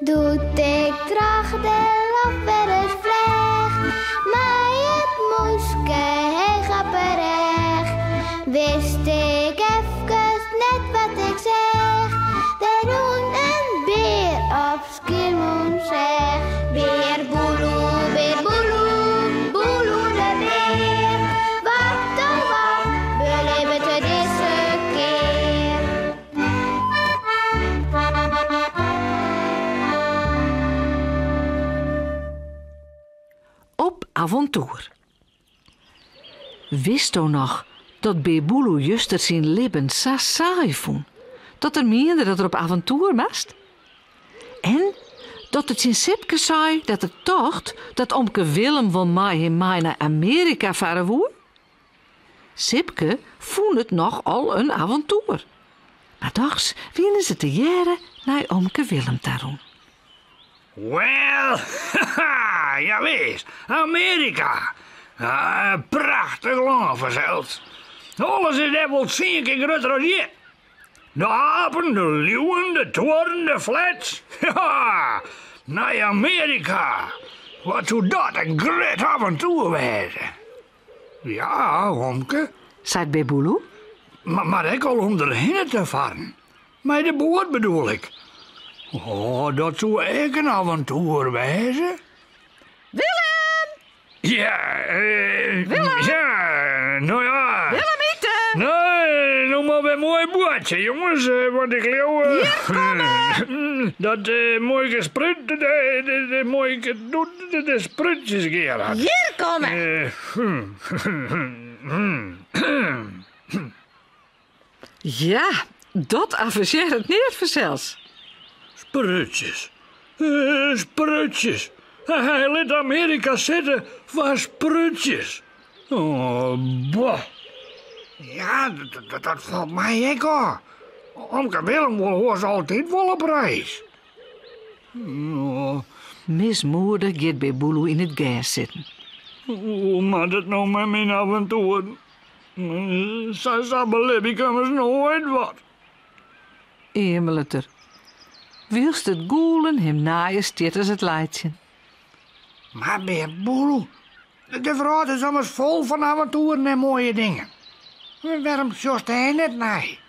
Doe't ik troch de loft wer ris fleach, mei it mûske heech op 'e rêch, wist ik efkes net wat ik seach. Der rûn in bear op Skiermûntseach. Bear Boeloe, bear Boeloe, Boeloe de bear. Wat oh wat belibbet er dizze kear? Op avontoer. Witsto noch dat Bear Boeloe juster syn libben sa saai fûn dat er miende dat er op aventoer moast? En dat er tsjin Sipke sei dat er tocht dat omke Willem wol mei him mei nei Amearika farre woe? Sipke fûn it noch al in avontoer. Mar dochs wiene se tegearre nei omke Willem ta rûn. Wel, haha, jawis, Amearika. Ah, prachtich lân fansels. Alles is dêr wol tsien kear grutter as hjir. De apen, de liuwen, de tuorren, de flats. Ja, nei Amearika. Wat soe dat in grut aventoer wêze. Ja, omke. Seit Bear Boeloe. Mar ek al om derhinne te farren. Mei de boat bedoel ik. Oh, dat soe ek in aventoer wêze. Willem! Ja, Willem! Ja, no ja. Willem ite! Nee, no mar wer moai boartsje, jonges, want ik leau... Hjir komme! Dat muoike Sprút, de muoike doet de sprútsjes gear hat. Hjir komme! Ja, dat avensearret neat fansels. Sprútsjes. Sprútsjes. Hy lit Amearika sitte foar sprútsjes. Oh, bah. Ja, dat falt my ek ôf. Omke Willem wol oars altyd wol op reis. Oh. Mismoedich giet Bear Boeloe yn it gers sitten. Hoe moat it no mei myn aventoeren? Sa sa belibje ik ommers noait wat. Eamelet er, wylst it gûlen him neier stiet as it laitsjen. Mar Bear Boeloe, de wrâld is ommers fol fan aventoeren en moaie dingen. Wêrom sjochst dêr net nei?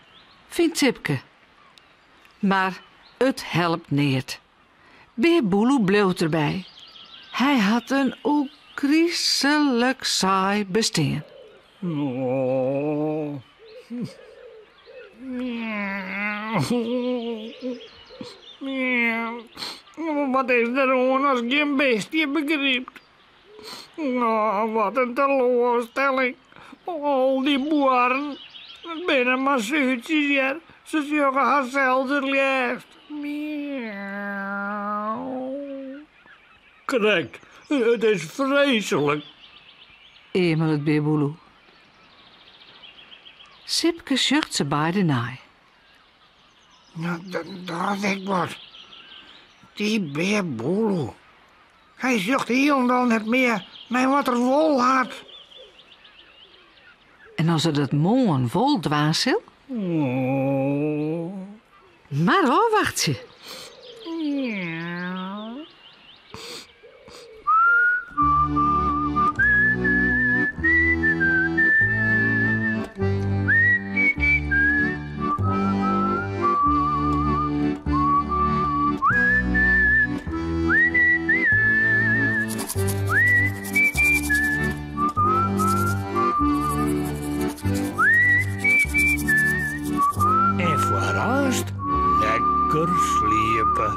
Fynt Sipke. Mar it helpt neat. Bear Boeloe bliuwt derby. Hy hat in ôfgriselik saai bestean. Oh. Wat is der oan as gjin bist je begrypt? Oh, wat in teloarstelling. Al dy boarren, it binne mar sútsjes hear. Se sjogge harsels it leafst. Miauw. Krekt, it is freeslik. Eamelet Bear Boeloe. Sipke sjocht se beide nei. No, dat ek wat. Dy Bear Boeloe. Hy sjocht hielendal net mear nei wat er wol hat. En as er dat moarn wol dwaan sil? Oh. Mar ôfwachtsje. En foarearst lekker sliepe.